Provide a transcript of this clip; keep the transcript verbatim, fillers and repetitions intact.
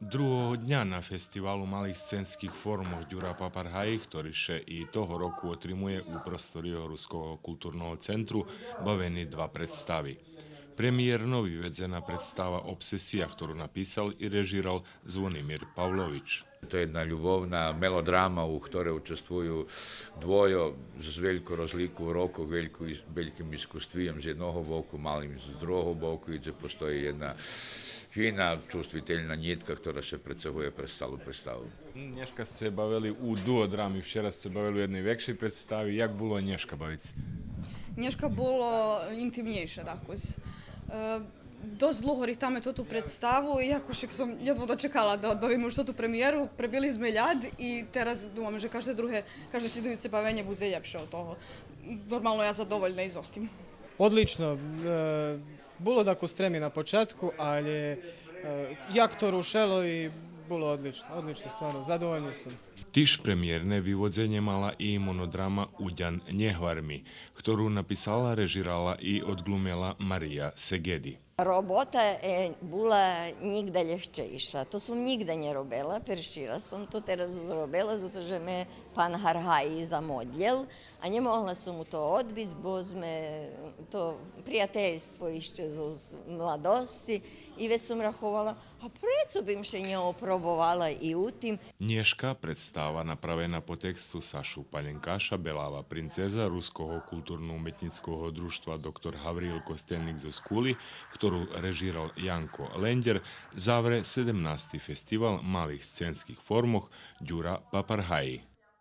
Другого дня на фестивалу малих сценских формох Дюра Папаргаї, хтори ше и того року отримує у просторийох Руского културного центру, бавени два представи. Премиєрно виведзена представа Обсесия, хтору написал и режирал Звонимир Павлович. To je jedna ljubovna melodrama u ktorej učestvuju dvojo z veliko rozliku u rokoh, veliko is-, velikim iskustvijem z jednog boku, malim z drugog boku, i dze postoji jedna fina, čustvitelna njitka, ktorá sa predsahuje prez calu predstavu. Нєшка сце бавели у дуодрами, вчера сце бавели у єдней векшей представи. Як було нєшка бавиц? Нєшка було интимнєйше, так ось. Е, досц длуго рихтаме тоту представу и якош сом єдва дочекала да одбавиме уж тоту премиєру. Пребили зме ляд и тераз думам же кажде друге, кажде шлїдуюце бавенє будзе лєпше од того. Нормално, я задовольна и зоз тим. Одлично. Е, було дакус треми на початку, але, е, як то рушело и було одлично, одлично, стварно, задовольни сом. Тиж премиєрне виводзенє мала и монодрама Удян нє гвар ми, хтору написала, режирала и одґлумела Мария Сегеди. Робота, е, була нїґда лєгчейша. То сом нїґда нє робела, перши раз сом то тераз зробела, зато же ме пан Гаргаї замодлєл, а нє могла сом му то одбиц, бо зме то приятельство ище зоз младосци, и вец сом раховала, а прецо бим ше нє опробовала и у тим? Нєшка представа направена по тексту Сашу Паленкаша, Белава принцеза Руского културно-уметнїцкого дружтва „Доктор Гавриїл Костельник” зоз Кули, хтору режирал Янко Лендєр, завре седемнасти фестивал малих сценских формох Дюра Папаргаї.